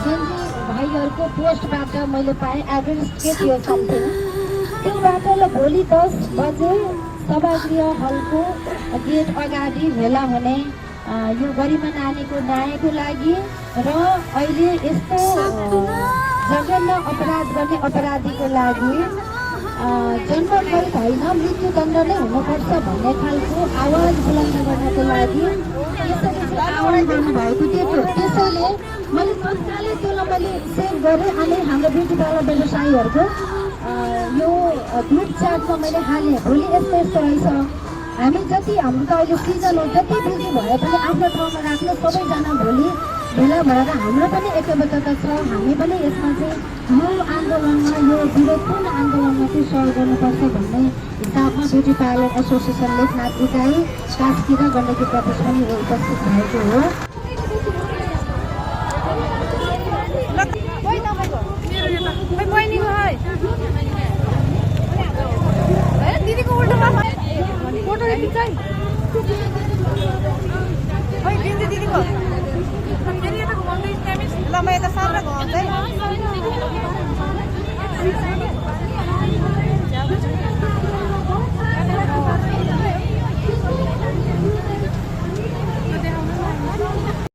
Gen Z भाइहरूको पोस्टबाट मैले पाएँ एड्रेस के थियो सम्थिङ त्योबाट ल भोलि 10 बजे सभागृह हलको गेट अगाडि भेला हुने यो गरिमा नानीको न्यायको लागि र अहिले यस्तो जघन्य अपराध गर्ने अपराधीको लागि जन्मठैत होइन मृत्युदण्ड नै हुनुपर्छ भन्ने खालको आवाज बुलन्द गर्नको लागि यसरी चाहिँ आह्वान गर्नुभएको थियो। त्यसैले मैले तत्कालै त्यसलाई मैले सेभ गरेँ अनि हाम्रो ब्युटी पार्लर व्यवसायीहरूको यो ग्रुप च्याटमा मैले हालेँ। भोलि यस्तो यस्तो रहेछ, हामी जति हाम्रो त अहिले सिजन हो, जति बिजी भए पनि आफ्नो ठाउँमा राख्नु, सबैजना भोलि भेला भएर हाम्रो पनि एकबद्धता छ। हामी पनि यसमा चाहिँ यो आन्दोलनमा यो विरोधपूर्ण आन्दोलनमा चाहिँ सहयोग गर्नुपर्छ भन्ने हिसाबमा ब्युटी पार्लर एसोसिएसन लेखनाथ इकाइ कास्की र गण्डकी प्रदेश पनि उपस्थित भएको हो। दिदीको उल्टोमा फोटो खिचाइ